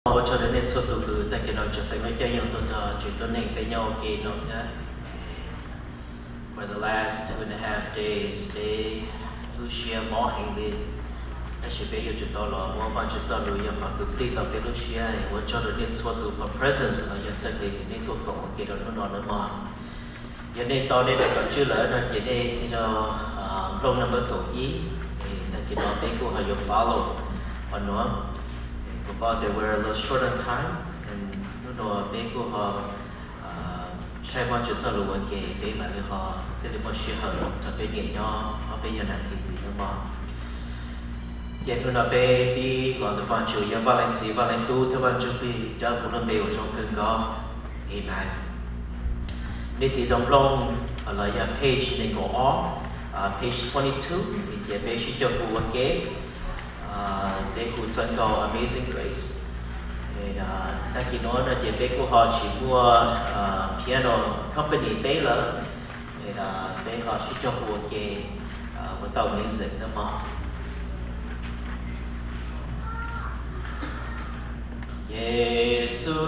Ua tsaug rau nej txhua tus uas tag kis no tseem qee lub caij nyoog tuaj nrog tsev tuab neeg peb nyob ua ke no thiab. For the last two and a half days, peb lub siab mob heev li, tab sis peb yuav tsum tau los muab Vajtswv txoj lus yog qhov kws plig tau peb lub siab. Ua tsaug rau nej txhua tus for presence los yog txoj kev kws nej tuaj koom ua ke rau hnub no nawb mog. Yog nej tau nej daim cov tswb lawm no ces nej tig rau nplooj number kaum ib, tag kis no peb kuj ho yuav follow qhov nuav. Kuv paub tias we're a little short on time, hnub no peb kuj ho saib Vajtswv txoj lus ua ke, peb mam li ho thiaj li muaj sij hawm rau peb niam nyob ob peb nyuag nas this ntxiv nawb mog. Ces hnub no peb pib los ntawm Vajtswv yog Vaj Leej Txiv, Vaj Leej Tub thiab Vaj Ntsuj Plig, rau kuv lub npe uas zoo kawg nkaus. Amen. Nej tig rau nplooj los yog page nees nkaum ob, page twenty two, ces peb sib cog hu ua ke, peb hu txoj nkauj Amazing Grace. Tag kis no no ces peb kuj ho tsis muaj piano company peb lawm, peb ho sib cog hu ua ke ua tau music nawb mog. Yexus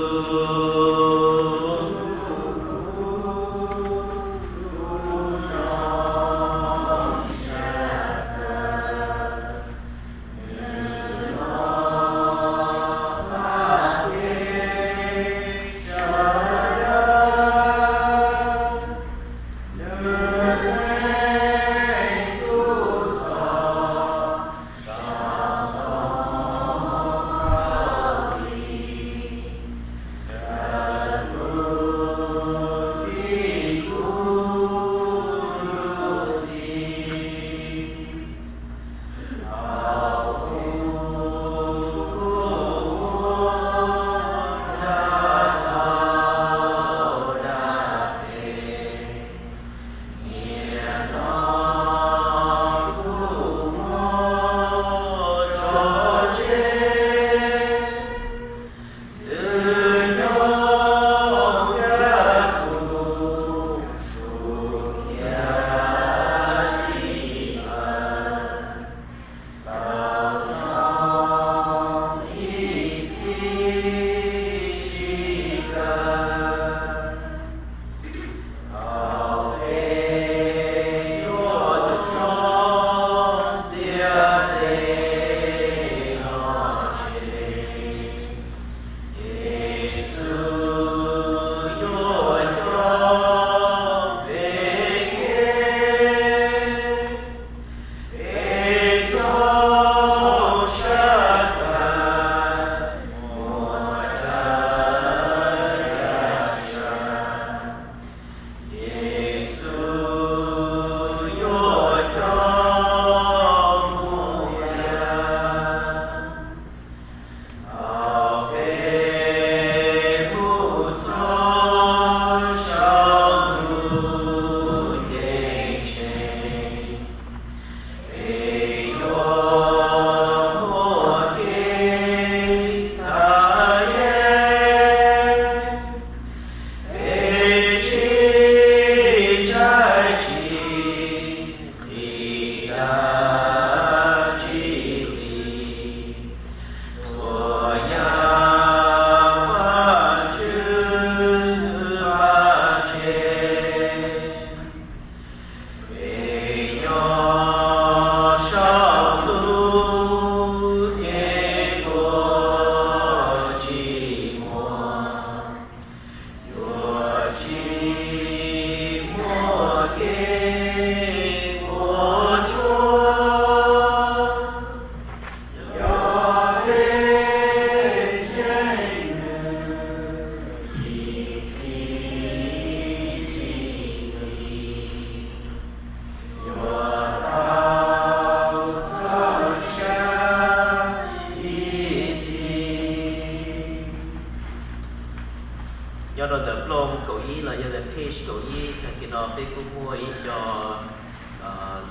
Nyob rau ntawm nplooj kaum ib los yog ntawm page kaum ib, tag kis no peb kuj muaj ib co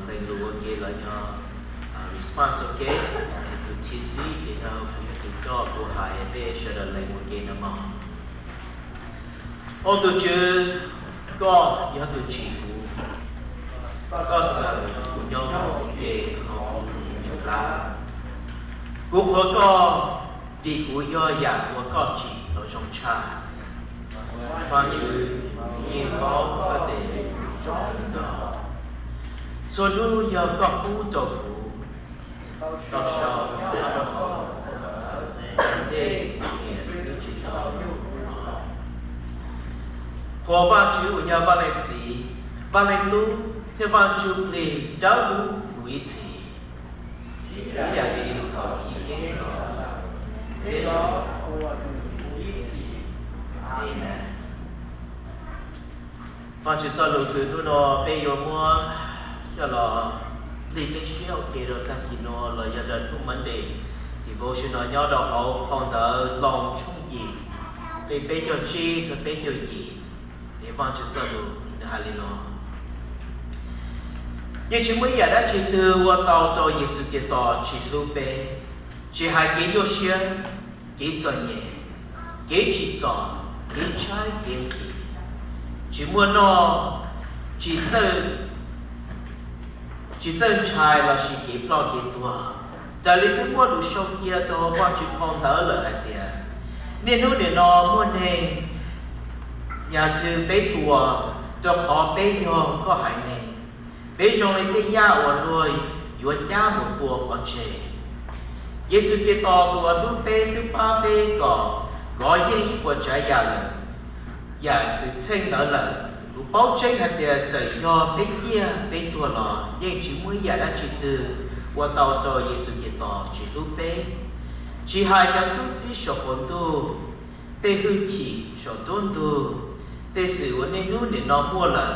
lees lus ua ke los yog response ua ke. Tus T C ces yog kuv yog tus coj kuv hais peb sawv daws lees ua ke no mog. Au tus Tswv, koj yog tus tsim kuv, koj xaws kuv nyob ua ke hauv kuv lub plab. Kuv qhuas koj, vim kuv yog yam uas koj tsim tau zoo tshaj. Vajtswv, kuv yeej paub koj tes zoo kawg nkaus. Txhua hnub yog koj pub rau kuv tau sau nyob rau hauv ntawv ntej, niam twb tsis tau hnub no. Qhuas Vajtswv uas yog Vaj Leej Txiv, Vaj Leej Tub thiab Vaj Ntsuj Plig Dawb Huv mus ib txhis, ib yam li thaum chiv keeb los, peb los mus ib txhis. Amees. Vajtswv txoj lus kws hnub no peb yuav muab coj los nplij peb siab ua ke rau tag kis no los yog rau hnub Monday devotion no nyob rau hauv phau ntawv Loos tshooj yim, nqe peb caug tsib txog peb caug yim. Es Vajtswv txoj lus nws hais li no: Yeej tsis muaj ib yam dab tsi twg ua tau rau Yexus Khetos tsis hlub peb, tsis hais kev nyuaj siab, kev txom nyem, kev tsim txom, kev tshaib kev nqhis, tsis muaj noj, tsis txawj tsis txawj ntshai lossis kev ploj kev tuag. Raws li twb muaj lus sau cia rau hauv Vajtswv phau ntawv lawm hais tias, niaj hnub nim no muaj neeg, yam twg peb tua, rau qhov peb yog koj haiv neeg, peb zoo li tej yaj uas luag yuav cab mus tua pov tseg. Yexus Khetos tus uas hlub peb twb pab peb kom kov yeej ib puas tsav yam lawm, yam xwm txheej ntawd lawm. Kuv paub tseeb hais tias txawm yog peb ciaj peb tuag los yeej tsis muaj ib yam dab tsi twg ua tau rau Yexus Khetos tsis hlub peb. Tsis hais cov tub txib saum qaum ntuj, tej hwj chim saum nruab ntug, tej xwm uas niaj hnub nim no muaj lawm,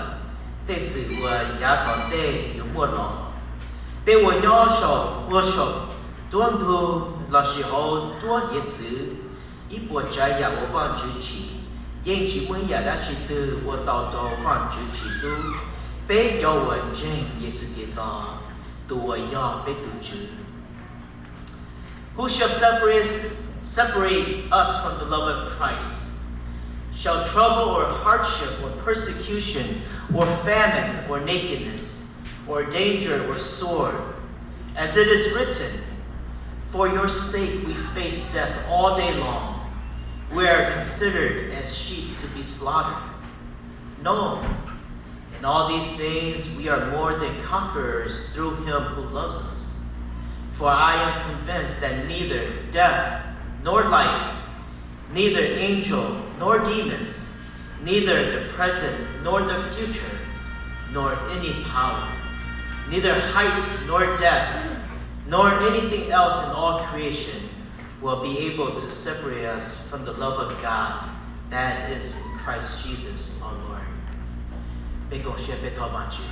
tej xwm uas yav tom ntej yuav muaj los, tej uas nyob saum ua saum nruab ntug lossis hauv nruab hiav txwv, ib puas tsav yam uas Vajtswv tsim, yeej tsis muaj ib yam dab tsi twg ua tau rau Vajtswv tsis hlub peb cov uas ntseeg Yexus Khetos, tus uas yog peb tus Tswv. Who shall separate, separate us from the love of Christ? Shall trouble or hardship or persecution or famine or nakedness or danger or sword? As it is written, for your sake we face death all day long. We are considered as sheep to be slaughtered. No, in all these things we are more than conquerors through him who loves us. For I am convinced that neither death nor life, neither angel nor demons, neither the present nor the future, nor any power, neither height nor depth, nor anything else in all creation will be able to separate us from the love of God that is in Christ Jesus our Lord. Peb koom siab peb thov Vajtswv.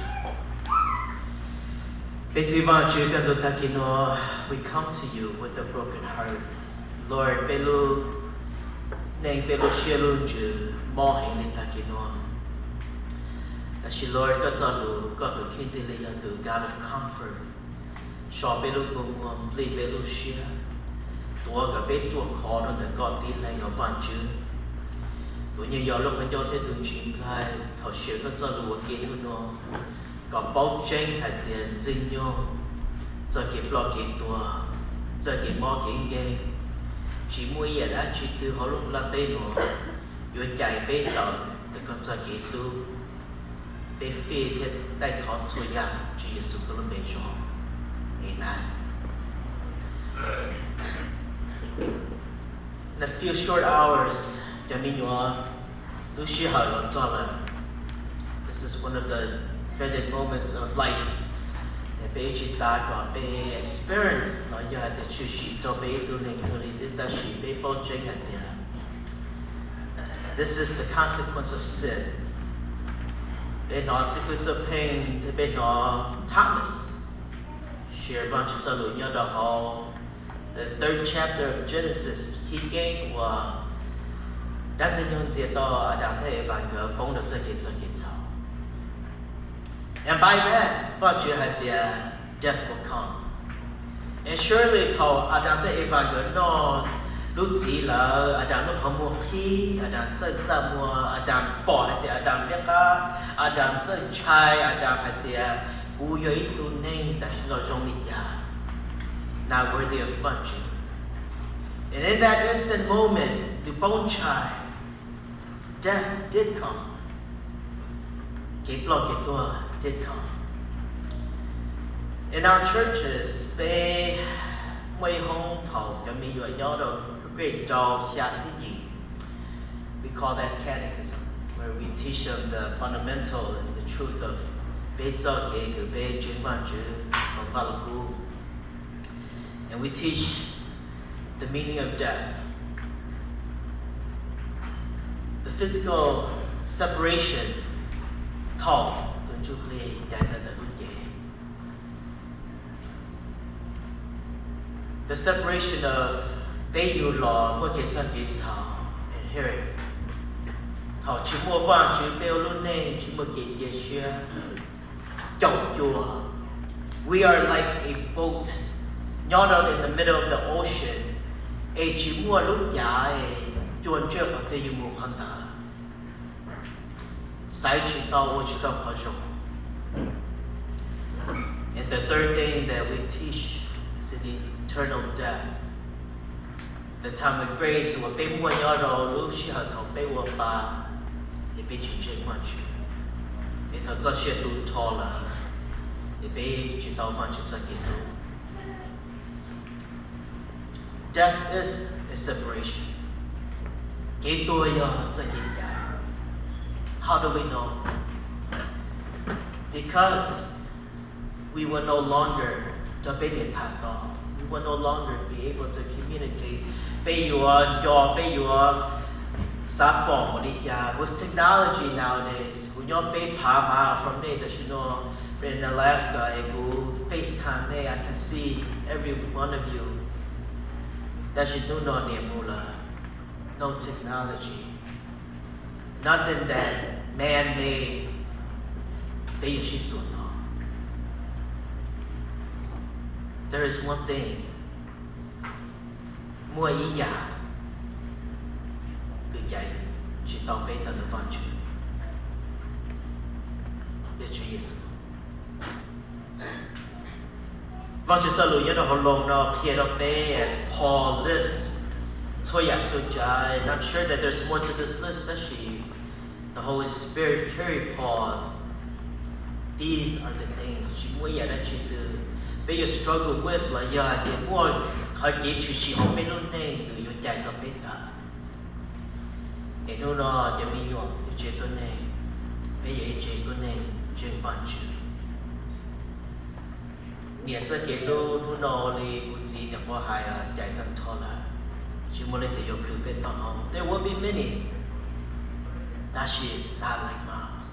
Peb txiv Vajtswv, kaj ntug tag kis no, we come to you with a broken heart. Lord, peb lub neej, peb lub siab lub ntsws mob heev li tag kis no. Tab sis Lord, koj txoj lus, koj tus kheej thiaj li yog tus God of comfort, so peb lub kua muag, nplij peb lub siab, tuav kom peb ruaj khov rau ntawm koj tib leeg, yog Vajtswv, tus nyiam yog lub qhov ncauj thiab tus ntsis nplaig. Thaum share koj txoj lus ua ke hnub no, kom paub tseeb hais tias Ntxwg Nyoog, txoj kev ploj kev tuag, txoj kev mob kev nkeeg, tsis muaj ib yam dab tsi twg hauv lub nplaj teb no yuav cais peb tawm ntawm koj txoj kev hlub. Peb fij thiab taij thov txhua yam Tswv Yexus koj lub npe zoo. Amen. In a few short hours, cov me nyuam, lub sij hawm los txog lawm. This is one of the dreaded moments of life. Peb tsis xav kom peb experience los yog hais tias tshwm sim rau peb ib tug neeg kawg li, tab sis peb paub tseeb hais tias this is the consequence of sin. Peb hnov xib fwb Txawj Pheej thiab peb hnov Thomas share Vajtswv txoj lus nyob rau hauv the third chapter of Genesis, chiv keeb uas dab Ntxwg Nyoog ntxias tau Adas thiab Evas nkawd poob rau txoj kev txom kev txhaum. And by that, Vajtswv hais tias death will come. And surely thaum Adas thiab Evas nkawd noj lub txiv lawm, Adas lub qhov muag qhib, Adas txawj txaj muag, Adas pom hais tias Adas liab qab, Adas txawj ntshai, Adas hais tias, kuv yog ib tug neeg tam sim no zoo li cas, not worthy of Vajtswv. And in that instant moment, tus poob ntshai, death did come. Kev ploj kev tuag did come. In our churches, peb muaj ib hoob thaum cov me nyuam nyob rau grade rau xya thiab yim. We call that catechism, where we teach them the fundamental and the truth of peb txoj kev kws peb ntseeg Vaajtswv, Vaaj Lug Kub. And we teach the meaning of death. The physical separation thaum tus ntsuj plig cais tawm ntawm lub cev. The separation of peb yug los muaj kev txhawj kev txhaum, inherit. Thaum tsis muaj Vaajtswv peb ua lub neej tsis muaj kev cia siab, caum cuag. We are like a boat nyob rau in the middle of the ocean, es tsis muaj lub cav es cuag ntsej qhov twg yus mus qhov ntawd. Xaiv tsis tau, ua tsis tau qhov zoo. And the third thing that we teach is the eternal death. The time of grace uas peb muaj nyob rau lub sij hawm thaum peb ua pa, es peb tsis ntseeg Vaajtswv, es thaum txoj sia tu nrho lawm, es peb tsis tau Vaajtswv txoj kev hlub. Death is a separation. Kev tuag yog txoj kev cais. How do we know? Because we will no longer, rau peb niam tham tau, we will no longer be able to communicate. Peb yuav nco, peb yuav xav pom npaum li cas. With technology nowadays, kuv nyob peb phav miles from nej tam sim no, in Alaska, es kuv FaceTime nej, I can see every one of you. Tab sis hnub no niam mus lawm, no technology, nothing that man made, peb yuav sib txuas tau. There is one thing, muaj ib yam kws cais tsis tau peb tawm ntawm Vaajtswv, yog Tswv Yexus. Vaajtswv txoj lus nyob rau hauv Loos no qhia rau peb, as Paul lists txhua yam txhua tsav, and I'm sure that there's more to this list, tab sis the Holy Spirit carry Paul. These are the things, tsis muaj ib yam dab tsi twg peb yuav struggle with los yog hais tias muaj qhov kev tshwm sim hauv peb lub neej kws yuav cais tau peb tawm. Es hnub no cov me nyuam yuav tseg tuab neeg, peb yuav ib tse tuab neeg ntseeg Vaajtswv. Niam txoj kev hlub hnub no li kuv txiv niam qhuav hais cais tag nrho lawm, tsis muaj leej twg yuav plhws peb tau hauv. There will be many, tab sis it's not like moms.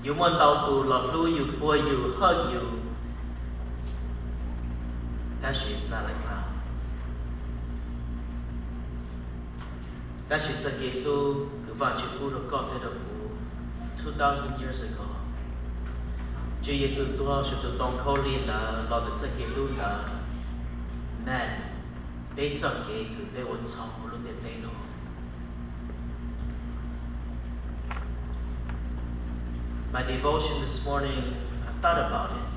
Yuav muaj ntau tus los hlub yus, puag yus, hug yus, tab sis it's not like moms. Tab sis txoj kev hlub kws Vaajtswv pub rau koj thiab rau kuv two thousand years ago, Tswv Yexus tuag saum tus ntoo khaub lig ntawd los ntawm txoj kev hlub ntawd, man, peb txoj kev kws peb ua txhaum hauv lub ntiaj teb no. My devotion this morning, I thought about it,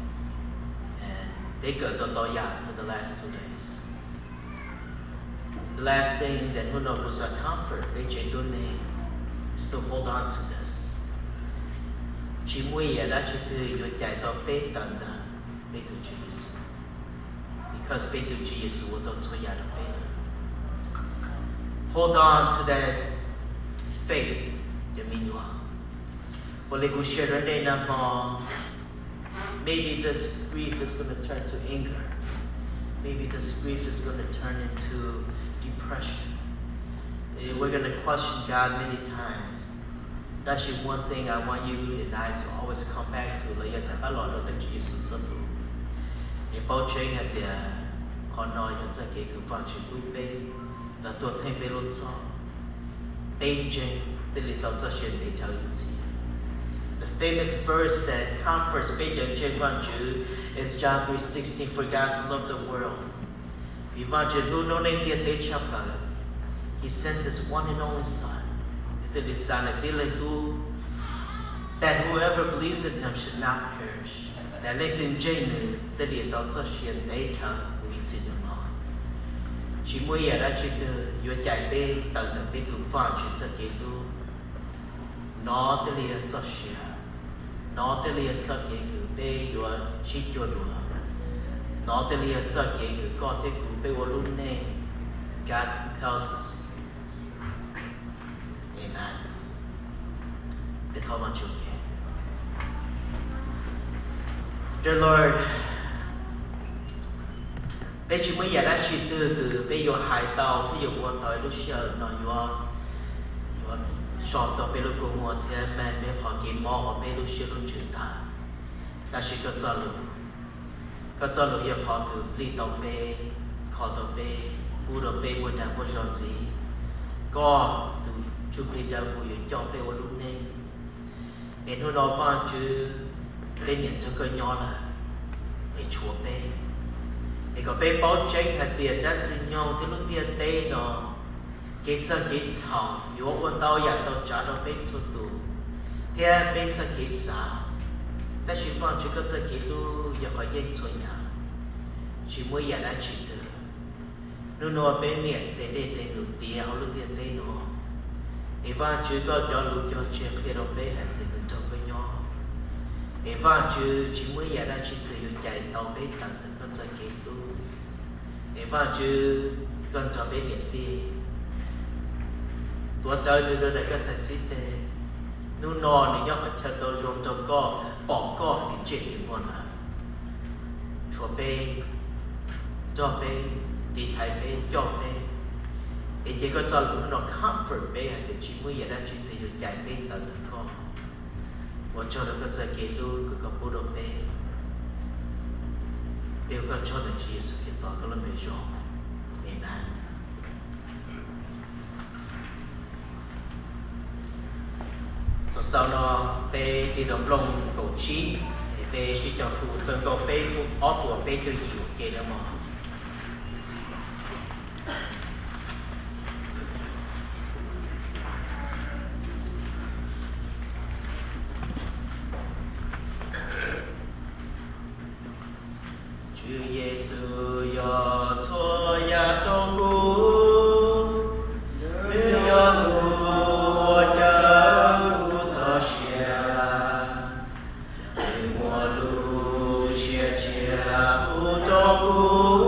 and peb kawm tau ntau yam for the last two days. The last thing that hnub no kuv xav comfort peb tsev tuab neeg is to hold on to this. Tsis muaj ib yam dab tsi twg yuav cais tau peb tawm ntawm peb tus Tswv Yexus, because peb tus Tswv Yexus ua tau txhua yam rau peb lawm. Hold on to that faith, cov me nyuam. Ua li kuv share rau nej nag hmo, maybe this grief is going to turn to anger. Maybe this grief is going to turn into depression. Eh, we're going to question God many times. Tab sis one thing I want you and I to always come back to los yog rov qab los rau ntawm Tswv Yexus txoj lus, es paub tseeb hais tias qhov no yog txoj kev kws Vaajtswv hlub peb, los tuag theej peb lub txhoj. Peb ntseeg thiaj li tau txoj sia ntev dhawv ib txhis. The famous verse that comforts peb cov ntseeg Vaajtswv is John three sixteen, "For God so loved the world." Vim Vaajtswv hlub noob neej ntiaj teb tshaj plaws, He sent His one and only Son, nws thiaj li xa nws tib leeg tub, that whoever believes in Him should not perish, tias leej twg ntseeg nws thiaj li tau txoj sia ntev dhawv mus ib txhis ntawm no. Tsis muaj ib yam dab tsi twg yuav cais peb tawm ntawm peb tus Vajtswv txoj kev hlub. Nov thiaj li yog txoj sia, nov thiaj li yog txoj kev kws peb yuav sib cuag dua. Nov thiaj li yog txoj kev kws koj thiab kuv peb ua lub neej. God helps us. Amen. Peb thov Vajtswv. Dear Lord, peb tsis muaj ib yam dab tsi twg kws peb yuav hais tau thiab yuav ua tau lub sij hawm no yuav, yuav so tau peb lub kua muag thiab meej peb qhov kev mob hauv peb lub siab lub ntsws tag. Tab sis koj txoj lus, koj txoj lus yog qhov kws plig tau peb, kho tau peb, pub rau peb muaj dag muaj zog ntxiv. Koj tus Ntsuj Plig Dawb Huv yuav coj peb ua lub neej. Es hnub no Vajtswv, peb niaj nrog koj nyob lawm, es tshuav peb. Es kom peb paub tseeb hais tias dab Ntxwg Nyoog thiab lub ntiaj teb no, kev txawj kev txhaum yuav ua ntau yam ntau tsav rau peb txhua tus thiab peb txoj kev xav. Tab sis Vajtswv, koj txoj kev hlub yog qhov yeej txhua yam, tsis muaj ib yam dab tsi twg. Hnub no peb niam tes dej tes num tiav hauv lub ntiaj teb no, es Vajtswv, koj cov lus cog tseg qhia rau peb hais tias nws nrog koj nyob. Es Vajtswv, tsis muaj ib yam dab tsi twg yuav cais tau peb tawm ntawm koj txoj kev hlub. Es Vajtswv, koj nrog peb niam tij tuav rawv nws rau ntawm koj txhais xib teg. Hnub no nws nyob qhov chaw tau zoo nrog koj, pom koj tim ntsej tim muag lawm. Tshuav peb, nrog peb, tiv thaiv peb, coj peb. Es cia koj txoj lus hnub no comfort peb hais tias tsis muaj ib yam dab tsi twg yuav cais peb tawm ntawm koj. Ua tsaug rau koj txoj kev hlub kws koj pub rau peb. Peb ua koj tsaug ntawm Tswv Yexus Khetos koj lub npe zoo. Amen. Thaum xaus no peb tig rau nplooj kaum tsib, es peb sib koom hu txog nkauj peb, ob puas peb caug yim ua ke na mog. Tswv Yexus yog txhua yam rau kuv, nws yog tus uas caw kuv txoj sia, nws muaj lub siab tshiab pub rau kuv.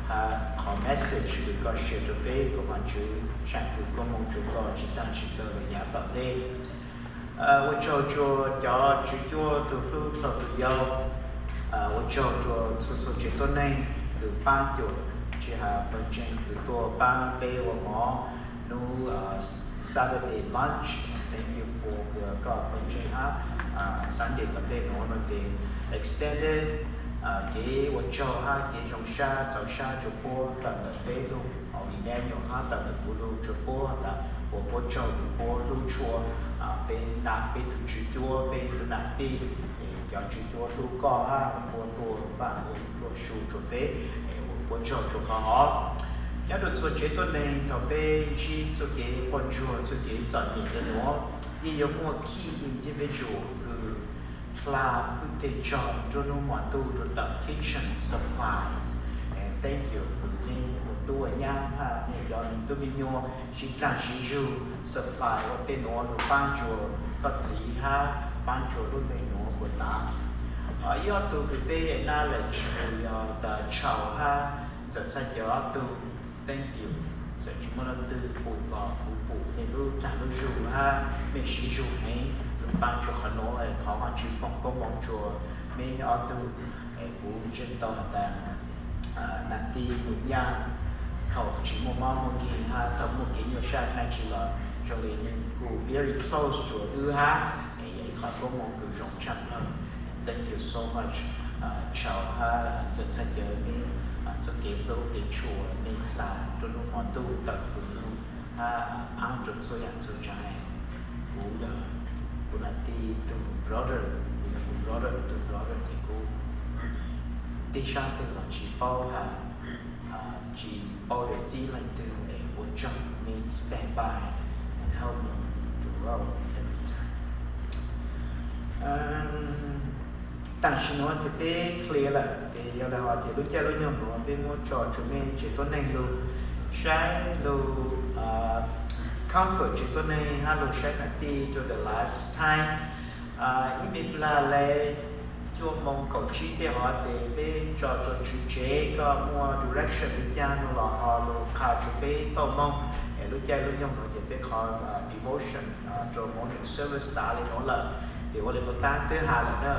qhov message kws koj share rua peb kom Vaajtswv saam kws koob moov rua koj tsi taag tsi kawg lug yav tom ntej. Ua tsaug rua cov tswv cuab tug hlub dlhau tug yau, ua tsaug rua txhua txhua tsev tuab neeg kws paab cuam tsi has pawg ntseeg kws tuaj paab peb ua mov nub Saturday lunch. Thank you for koj pawg ntseeg hab Sunday tom ntej nuav nua tes extended kev ua tsaug hab kev zoo sab txaus sab rua puab tawm ntawm peb lug, Emmanuel hab tawm ntawm kuv lug rua puab tas ua puab tsaug kws puab hlub tshua peb nam peb tug tswv cuab peb tug nam tij. Cov tswv cuab hlub koj hab puab tuaj npaj ua ib pluag su rua peb, ua puab tsaug rua qhov hov. Nyob rua txhua tsev tuab neeg thaum peb ntsib txuj kev quaj ntsuag txuj kev txom nyem le nuav, yeej yuav muaj key individual kws dlha lub teg tsog nruab nub mo ntuj rua tawm kitchen supplies. Thank you kws nej ua tub ua nyab hab nej cov tub me nyuam sib dlaag sib zug supply ua tej nuav lug paab rua koj txiv hab paab rua lub neej nuav ua tav. Ib ob tug kws peb acknowledge yog Tshau hab Ntxawm Txhaj Cawv ob tug. Thank you, txawm tsi muaj leej twg pum los kuv pum nej lub dlaag lub zug hab mej siv zug heev lug paab rua qhov nuav, thov Vaajtswv foom koob moov rua meb ob tug. Kuv ntseeg tau has tas nam tij num nyaj thaum tsi muaj mob muaj nkeeg hab thaum muaj kev nyuaj sab dlaab tsi los zoo le nwg kuj very close rua wb hab, yog ib qhov koob moov kws zoo tshaj plawg. Thank you so much Tshau hab Ntxawm Txhaj Cawv, meb txuj kev hlub kev tshua mej dlha nruab nub mo ntuj tawm fwm lug hab paab rua txhua yaam txhua tsav. Kuv yog kuv nam tij tug brother, kuv yog kuv brother tug brother tes kuv tig sab twg los tsi paub has, tsi paub yuav txib leej twg es ua tsaug meb stand by and help me to grow every time. Tam sim nuav tes peb clear lawm tes yog le hov tes lub caij lub nyoog nuav peb muab tso tsua mej tsev tuab neeg lug saib lug comfort tsev tuab neeg hab lug saib nam tij rua the last time. Ib me plag le cuaj moos kaum tsib tej hov tes peb tso rua tswv tsev koj muaj direction le caag no los ho lug qha tsua peb tau moog. Es lub caij lub nyoog nuav tes peb qhov devotion rua morning service tav le nuav lawm. Tes ua le puas tab twb has lawm na,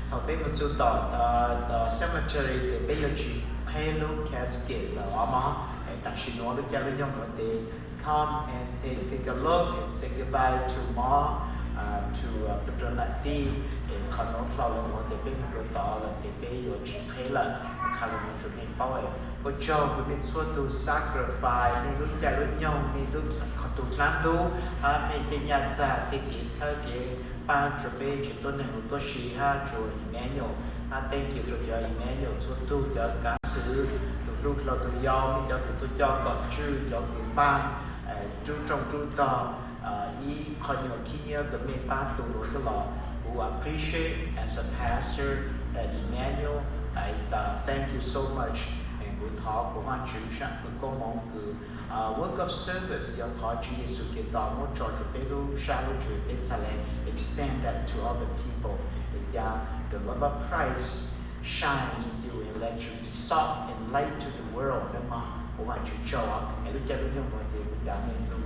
thaum peb mus txug tom cemetery tes peb yuav tsis qheb lub casket lawm os mog. Tam sim nuav lub caij lub nyoog nuav tes come and take, take a look and say goodbye to mom, to rua nam tij. Es qhov nuav dlhau le nuav tes peb mus rua tod lawm tes peb yuav tsis qheb lawm. Qha le nuav tsua mej paub. Ua tsaug kws mej txhua tug sacrifice mej lub caij lub nyoog, mej lub qhov tug dlaab ntub hab mej tej nyaj txag tej kev txhawb kev pab rua peb tsev tuab neeg huv tuab si hab rua Emmanuel. Hab thank you rua cov Emmanuel txhua tug, cov kav xwm, tug hlub dlhau tug yau, mej cov kws tuaj coj kom tswj, cov kws npaj rub rooj rub tog, ib qho nyuag khib nyiab kws mej pab tug nuav xwb los kuv appreciate as a pastor at Emmanuel. Thank you so much. Kuv thov kuv Vaajtswv saam kws koob moov kws work of service yog qhov Tswv Yexus Khetos muab tso rua peb lub sab lub ntsws, peb txhad le extend that to other people. Ca the love of Christ shine in you and let you be salt and light to the world. Neb mog, kuv Vaajtswv tsaug es lub caij lub nyoog nuav tes kuv cav mej lug